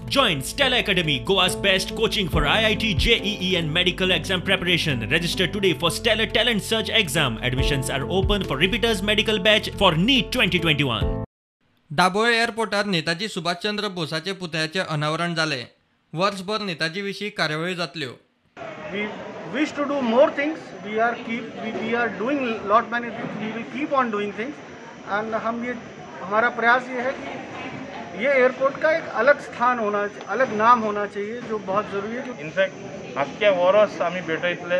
Join Stellar Academy, Goa's best coaching for IIT, JEE and medical exam preparation. Register today for Stellar Talent Search exam. Admissions are open for repeaters medical batch for NEET 2021. Dabolim एअरपोर्टार Netaji Subhash Chandra बोसाचे पुतळ्याचें अनावरण जालें. वर्सभर नेताजी विशीं कार्यावळी जातल्यो. We wish to do more things. We are doing lot many things. We will keep on doing things. And हम ये हमारा प्रयास ये है कि ये एयरपोर्ट का एक अलग स्थान होना, अलग नाम होना चाहिए, जो बहुत ज़रूरी है. इनफॅक्ट आख्या वरस आमी भेटयतले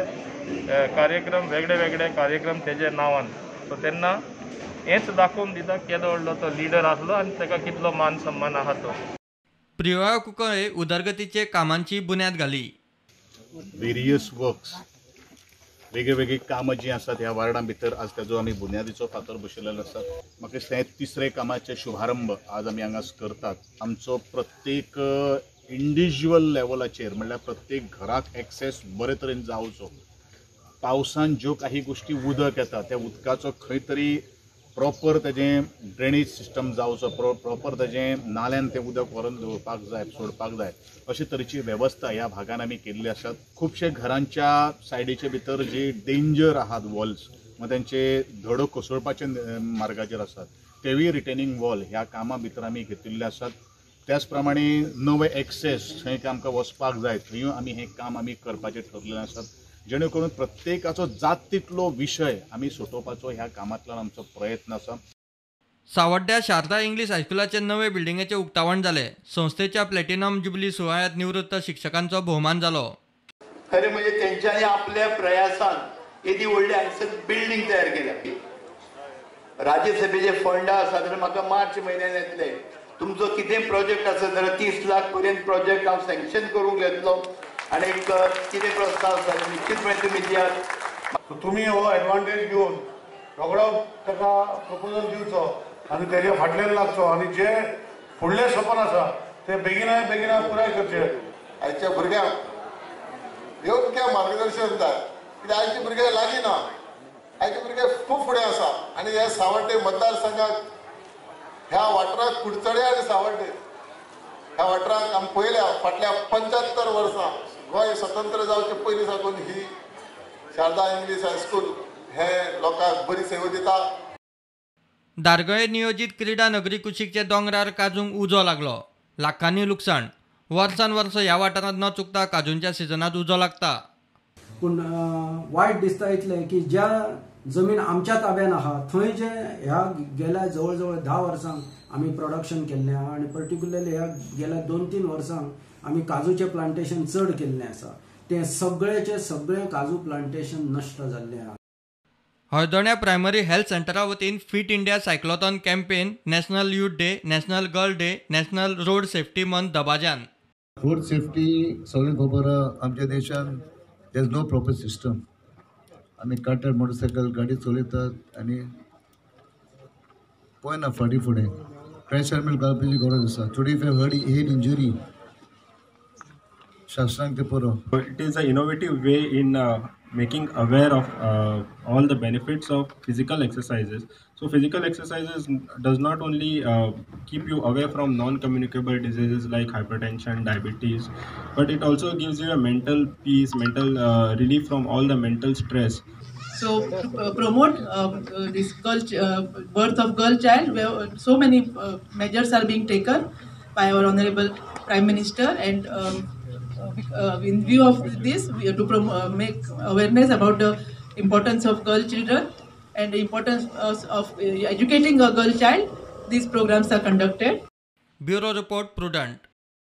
कार्यक्रम, वेगळे वेगळे कार्यक्रम तेजे नांवान. सो तेन्ना हेच दाखोवन दिता केदो व्हडलो तो लिडर आसलो आनी ताका कितलो मान सन्मान आहा तो. प्रियोळा कुंकळे उदरगतीचे कामांची बुन्याद घाली. वेरियस वर्क्स, वेगळे वेगळी कामां जीं आसात ह्या वार्डां भितर आज ताजो आमी बुन्यादीचो फातर बसयलेलो आसा. म्हाका दिसता हें तिसरें कामाचें शुभारंभ आज आमी हांगा करतात. आमचो प्रत्येक इंडिविज्युअल लेवलाचेर म्हणल्यार प्रत्येक घराक एक्सेस बरे तरेन जावचो. पावसान ज्यो काही गोश्टी उदक येता त्या उदकाचो खंय तरी प्रॉपर तेजें ड्रेनेज सिस्टम जावचो, प्रॉपर तेजें नाल्यान तें उदक व्हरून दवरपाक जाय, सोडपाक जाय, अशे तरेची वेवस्था ह्या भागान आमी केल्ली आसात. खुबशे घरांच्या सायडीचे भितर जे डेंजर आहात वॉल्स, मग तेंचे धडो कोसळपाचे मार्गाचेर आसात, तेवूय रिटेनिंग वॉल ह्या कामा भितर आमी घेतिल्ले आसात. त्याच प्रमाणे नवे एक्सेस थंय आमकां वचपाक जाय थंयूय आमी हें काम आमी करपाचें ठरलेलें आसात, जेणे करून प्रत्येकाचो जात तितलो विशय आमी सोटोवपाचो ह्या कामांतल्यान आमचो प्रयत्न आसा. सावड्ड्या शारदा इंग्लीश हायस्कुलाचे नवे बिल्डिंगेचें उक्तावण जालें. संस्थेच्या प्लॅटिनम जुबली सुवाळ्यांत निवृत्त शिक्षकांचो भोवमान जालो. खरें म्हणजे तेंच्यांनी आपल्या प्रयासान येदी व्हडली हांगसर बिल्डींग तयार केल्या. राज्यसभेचे फंड आसा जाल्यार म्हाका मार्च म्हयन्यान येतले. तुमचो कितें प्रोजेक्ट आसा जाल्यार 30 लाख पर्यंत प्रोजेक्ट हांव सँक्शन करूंक घेतलो आनी कितें प्रस्ताव आसा निश्चितपणे तुमी दियात. तुमी हो एडवांटेज घेवन रोखडो ताका प्रपोजल दिवचो आनी तेजे फाटल्यान लागचो आनी जे फुडलें सपन आसा तें बेगिना बेगिना पुराय करचें. आयच्या भुरग्यांक योग्य मार्गदर्शन जाय, कित्याक आयचे भुरगे लागीं ना, आयचे भुरगे खूब फुडें आसा. आनी ह्या सावड्डे मतदारसंघाक ह्या वाठाराक कुडचडे आनी सावड्डे ह्या वाठाराक आमी पळयल्या फाटल्या 75 वर्सां गोंय स्वतंत्र जावचे पयलीं साकून ही शारदा इंग्लीश हायस्कूल हे लोकांक बरी सेवा दिता. दारगळे नियोजीत क्रीडा नगरी कुशीकच्या दोंगरार काजूंक उजो लागलो. लाखांनी लुकसाण. वर्सान वर्स ह्या वाठारांत न चुकता काजूंच्या सिजनांत उजो लागता. पूण वायट दिसता इतलें की ज्या जमीन आमच्या ताब्यान आहा थंय जे ह्या गेल्या जवळ जवळ 10 वर्सांक आमी प्रोडक्शन केल्लें आहा आनी पर्टिक्युलरली ह्या गेल्या 2-3 वर्सांक आमी काजूचें प्लांटेशन चड केल्लें आसा, तें सगळेचें सगळें काजू प्लांटेशन नश्ट जाल्लें आहा. हळदोण्या प्रायमरी हेल्थ सेंटरा वतीन fit India cyclothon campaign, national youth day, national girl day, national road safety month दबाज्यान. Road safety सगळें खबर आहा आमच्या देशान there is no proper system. आमी काटर मोटरसायकल गाडी चलयतात आनी पळयना फाटीं फुडें. क्रॅश हेल्मेट घालपाची गरज आसा. Today if head injury शासनाक ते पुरो. It is a innovative way in making aware of all the benefits of physical exercises. So physical exercises does not only keep you away from non-communicable diseases like hypertension, diabetes, but it also gives you a mental peace, mental relief from all the mental stress. So to promote this girl, birth of girl child, where so many measures are being taken by our Honorable Prime Minister, and in view of this, we have to make awareness about the importance of girl children and the importance of educating a girl child. These programs are conducted. Bureau Report, Prudent.